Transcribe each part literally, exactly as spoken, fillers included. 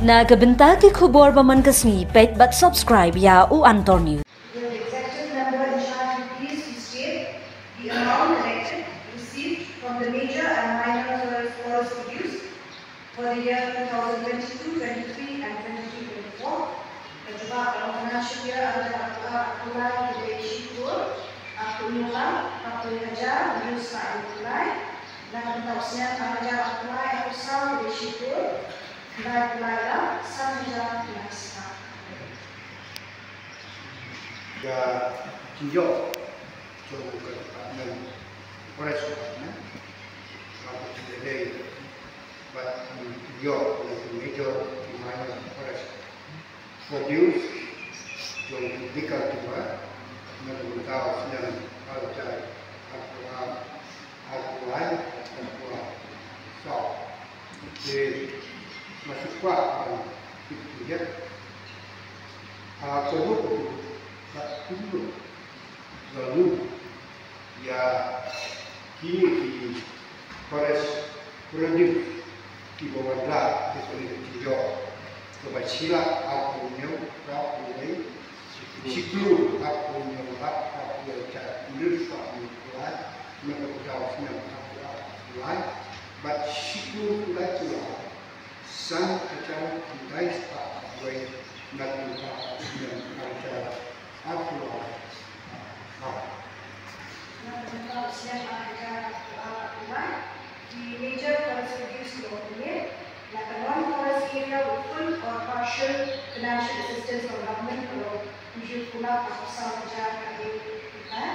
Na ka bynta ki khubor ba man ka sngi, peit bad subscribe ïa U Antor News. Will the executive member in charge be pleased to state the amount collected, received from the major and minor forest, forest produce for the year two thousand twenty-two twenty-three and twenty-two twenty-four? Ka jubab, ka long financial year arhajar arphew ar arphew lai ka dei shi klur arphew hynñiew lak arphew hajar hynñiew spah hynñiew phew lai. Na ka bynta u snem arhajar arphew lai arphew saw ka dei shi klur khyndai phew lai lak san hajar khyndai spah. Ka jingïoh jong ka Department, Forest Department, ka jingïadei bad ki jingïoh na ki major, ki minor forest produce jong ki legal tender na ka bynta u snem arhajar arphew ar, arphew lai, arphew saw. Te nga shu kwah ban tip khyndiat, ah, ka ruh ka ruh ka ruh ka ruh ïa kine ki forest produce kiba wanrah da kane ka jingïoh, kaba shi lak arphew hynñiew, arphew wei, shi klur arphew hynñiew lak arphew wei hajar hynriew spah hynñiew phew lai na ka bynta u snem arphew ar arphew lai, bad shi klur khyndai phew lai san hajar khyndai spah arphew wei na ka bynta u snem arhajar arphew ar. Na ka bynta u snem arhajar arphew ar arphew lai, ki major forest produce ki long kumne: na ka non-forest area with full or partial financial assistance from government ka long hynriew phew lak arphew saw hajar khatwei phew lai.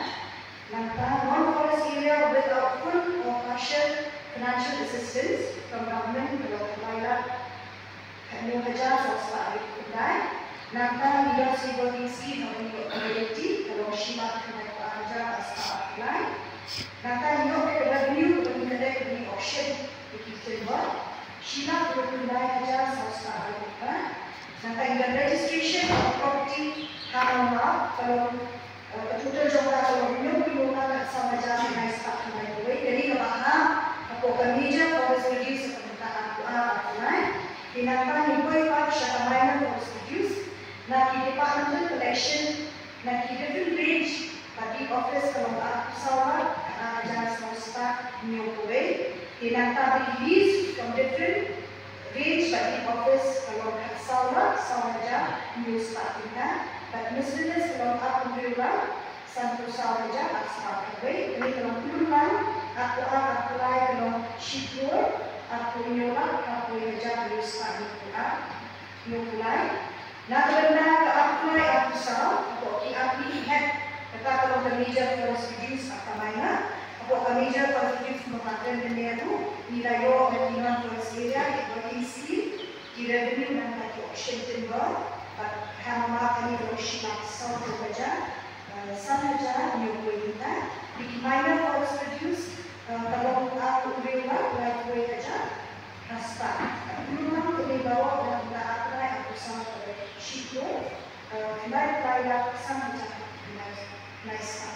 Nangta non-forest area without full or partial financial assistance from government ka long khyndai lak khathynñiew hajar saw spah hynriew phew khyndai. Nangta ngi don Silver King Scheme haba ngi ïoh ka royalty ka long shi lak khyndai phew ar hajar ar spah arphew lai. Nangta ngi ïoh ka revenue kaba ngi collect kaba ngi auction ïa ki timber, shi lak hynriew phew khyndai hajar saw spah hynriew phew khyndai. Nangta ngi don registration of property ha Mawmawk ka long, eh, ka total jong ka ka long hynñiew phew hynñiew lak khatsaw hajar khyndai spah khyndai phew wei. Kane kaba hap hapoh ka major forest produce ka bynta arphew ar arphew lai. Te nangta ngin poi pat sha ka minor forest produce. Na ki departmental collection na ki different range bad beat office ka long arphew saw lak khatar hajar saw spah hynñiew phew wei. Te nangta ki lease from different range bad beat office ka long khatsaw lak saw hajar hynñiew spah tyngka, bad miscellaneous ka long arphew hynriew lak sanphew saw hajar ar spah khatwei. Kane ka long klur lang, arphew ar arphew lai ka long shi klur arphew hynñiew lak arphew wei hajar hynriew spah hynñiew phew ar, hynñiew phew lai. Na ka bynta ka arphew lai arphew saw, hapoh ki arphew hynñiew hek, kata ka long ka major forest produce bad ka minor. Hapoh ka major forest produce kumba nga kren mynne ruh, ngi la ïoh na ki non forest area, ki working scheme, ki revenue nangta ki auction timber, bad ha Mawmawk kane ka long shi lak saw phew hajar, eh, san hajar hynñiew phew wei tyngka. Bad ki minor forest produce, eh, ka long arphew hynriew lak laiphew wei hajar ar spah. Ka klur lang kane baroh na ka bynta arphew lai arphew saw ka long shi klur, eh, khyndai phew lai lak san hajar khyndai spah.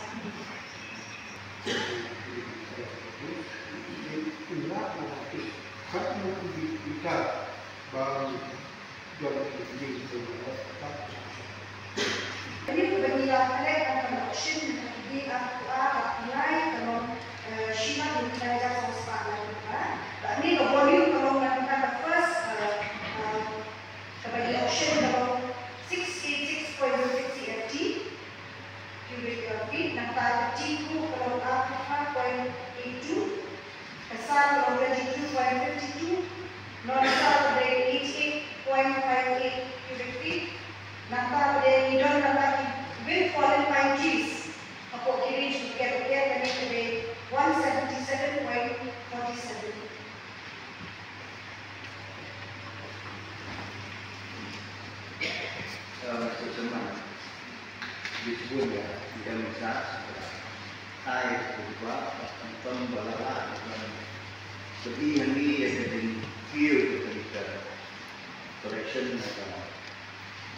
Kane kaba ngi la collect na ka auction na ka dei arphew ar arphew lai ka long, eh, shi lak hynriew phew lai hajar saw spah lai phew lai. Bad kane ka volume ka long na ka bynta ka first, eh, eh, kaba ngi auction ka long six eight six point zero six C F T cubic, uh, feet, nangta ka T two ka long arphew five point eight two, ka Sal ka long twenty two point fifty two, non-Sal ka dei eighty eight point five eight cubic feet, nangta ka dei ngi don nangta ki wind fallen pine trees hapoh ki range ruh kiad ruh kiad, kane ka dei one seventy seven point forty seven. Em, sesama. Di sbun ïa, di em sa, ai, sbun ba, em, em, ba la la, em, seperti yang ni, ya, jadi, view, jadi, collection, ya,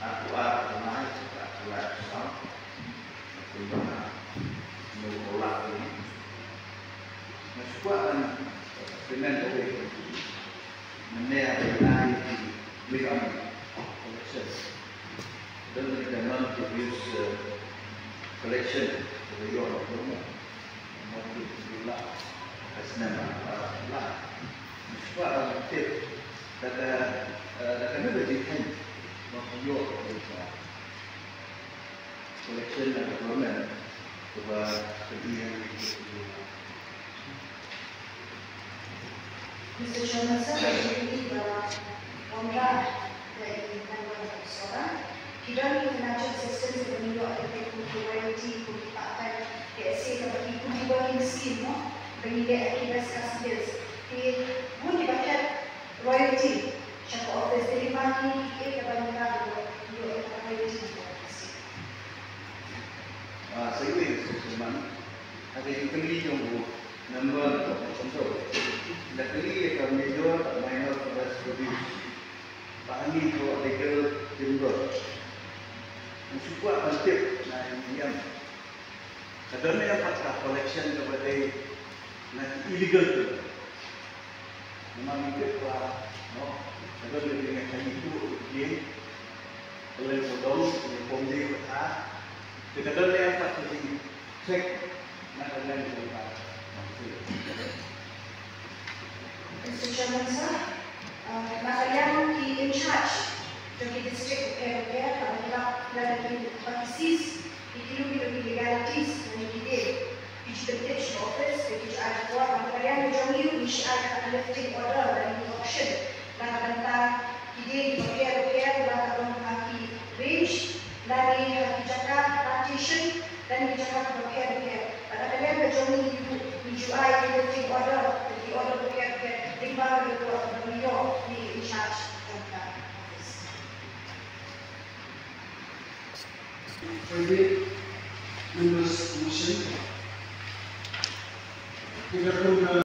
arphew ar arphew lai, arphew lai arphew saw. Kumba nga ong, la, ni. Nga shu kwah ban pynmih kawei. Mynne haba ngi ai ki wei ka Abuse, uh, collection, the law of government. Not to do la, as never, uh, la. Shuwa, uh, tip, that, uh, uh, that another thing, not your, uh, collection of government, the, uh, the Mister Chairman, sir, ka jingkylli ba wanrah da i Nangwan Sora. Ki don ki financial assistance ba ngi ïoh da ki kum ki royalty, kum ki part time, ki ase kaba ki kum ki working scheme, no? Ba ngi leh ha ki West Khasi Hills. Ki bun kiba khet royalty sha ka office, te lei ma ngi kiei kaba ngi lah ban ïoh ïa ka royalty na ka office. Ah, sa ïohi Mister Chairman, ha ka jingkylli jong u Nangwan Sora, la kylli ïa ka major minor forest produce. Ba hangne ka legal timber. Ngi shu kwah ban tip na ïa ngi ïam. Ka don ne em pat ka collection kaba dei na ki illegal timber. Namar ngi tip ba, no, ka don ne dei na ka ïa tu ïa. Ka leng ka don, ïa pom dei ka tha. Te ka don ne em pat ka dei. Mister Chairman, sir, uh, na ka liang ki in charge jong ki district bapher bapher, haba ki lap, ki lap da ki, haba ki seize ïa kino kino ki legalities lane ki dei, ki ju pyntip sha office, ki ju ai report. Na ka liang ka jong ngi, ngi shu ai ka lifting order lane ki auction na ka bynta ki dei kiba pher bapher, kiba don ha ki range lane ha ki jaka plantation lane ki jaka kiba pher bapher. Bad na ka liang ka jong ngi, ngi ju ai ki lifting order, ki order bapher bapher lyngba ka report kaba ngi ïoh na i in charge jong ka office. Private members motion. Kita pun, uh,